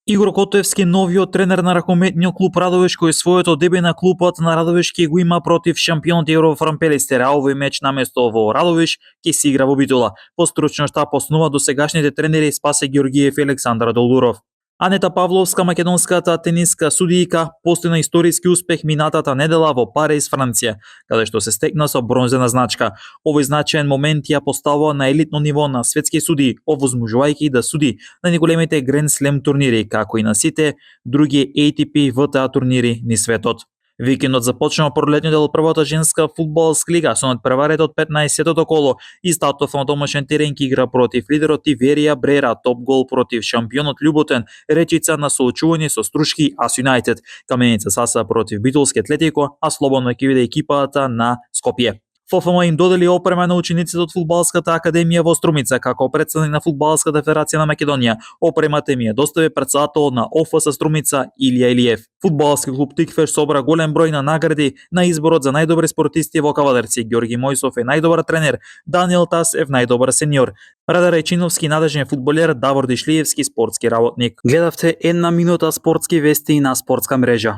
Игор Котевски, новиот тренер на ракометниот клуб Радовиш, кој своето дебе на клубот на Радовиш ќе го има против шампионот Еврофран Пелистер, а овој меч наместо во Радовиш ќе се игра во Битола. По стручен штаб основа досегашните тренери Спасе Георгиев и Александар Долдуров. Анета Павловска, македонската тениска судијка, постигна историски успех минатата недела во Париз, Франција, каде што се стекна со бронзена значка. Овој значаен момент ја поставува на елитно ниво на светски судии, овозможувајќи да суди на најголемите Grand Slam турнири, како и на сите други ATP ВТА турнири низ светот. Викендот започнува пролетниот дел од првата женска фудбалска лига со надпреварата од 15-тото коло и стартов на домашен терен ќе игра против лидерот Тиверија Брера, топ гол против шампионот Љуботен, Речица на соочување со Струшки Ас Юнајтед, Каменица Саса против Битолски Атлетико, а слободно ќе биде екипата на Скопје. ФФМ им додели опрема на учениците од фудбалската академија во Струмица како претставник на фудбалската федерација на Македонија. Опремата им ја достави претседателот на ОФС Струмица Илија Илиев. Фудбалски клуб Тикфеш собра голем број на награди на изборот за најдобри спортисти во кавадарци. Ѓорги Мојсов е најдобар тренер, Даниел Тасев најдобар сениор, Радар Речиновски надежен фудбалер, Давор Дишлиевски спортски работник. Гледавте една минута спортски вести на спортска мрежа.